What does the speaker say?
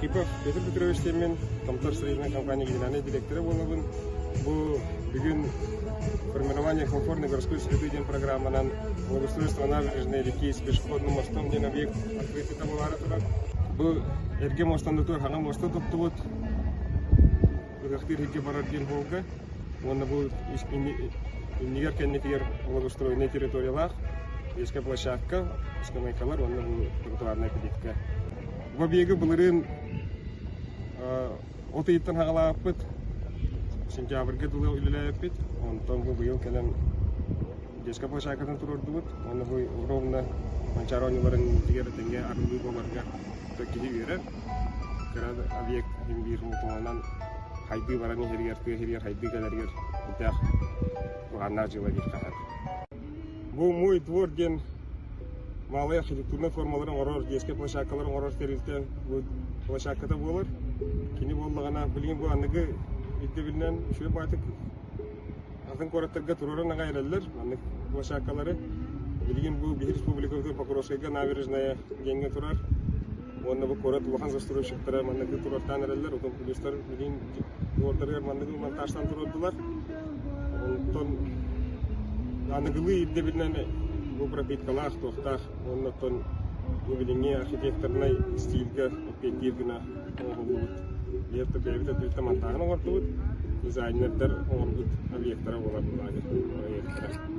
Архипов Петр Петрович диэммин, Томтор строительнай компания генеральнай директора буолабын. Бу бүгүн формирование комфортной городской среды диэн программанан благоустройство набережной реки с пешеходным мостом диэн объект открытыта буолаары турар. Бу эргэ мостан тур хаҥа муоста туттубут. Ыһыахтыыр иһиргэ барар диэн суолга. Уонна бу иннигэр кэнникигэр благоустроенный территориялаах детская площадка, скамейкалар уонна бу тротуарная плитка. Бу объегы былырыын от ыйыттан хаҕалаабыппыт, сентябрьга дылы үлэлээбиппит, онтон бу быйыл кэлэн детская площадкатын туруордубут уонна бу ровно Манчаары оонньууларын иннигэр тэҥҥэ арыллыы буоларга киһи үөрэр. Кыра объект иһин биир мутугунан хайдыы баран иһэригэр, тыа иһигэр хайдыы кэлэригэр элбэх туһааннаах дьыала диэххэ сөп. Бу Мой двор диэн малай архитектурнай формалары оҥорор, детскай площадкалары оҥорор тэрилтэ бу площадката буолар. Кини буоллаҕына билигин бу аныгы ирдэбилинэн үчүгэй баҕайытык атын куораттарга туруоран аҕай эрэллэр маннык площадкалары. Билигин бу биһи республикабытыгар Покровскайга набережная диэҥҥэ турар. Уонна бу куорат улахан застройщиктара манныгы туруортаан эрэллэр. Отон плюстар билигин дуордарыгар манныгы монтажтаан туруордулар. Онтон аныгылыы ирдэбилинэн бу пропиткалаах, туохтаах уонна оттон бу билиҥҥи архитекторнай стильгэ эппиэттиир гына оҥоһуллубут. Биир бэйэбит өттүттэн монтааһын оҥордубут, дизайнердар оҥорбут объектара буолар лагерь проектара.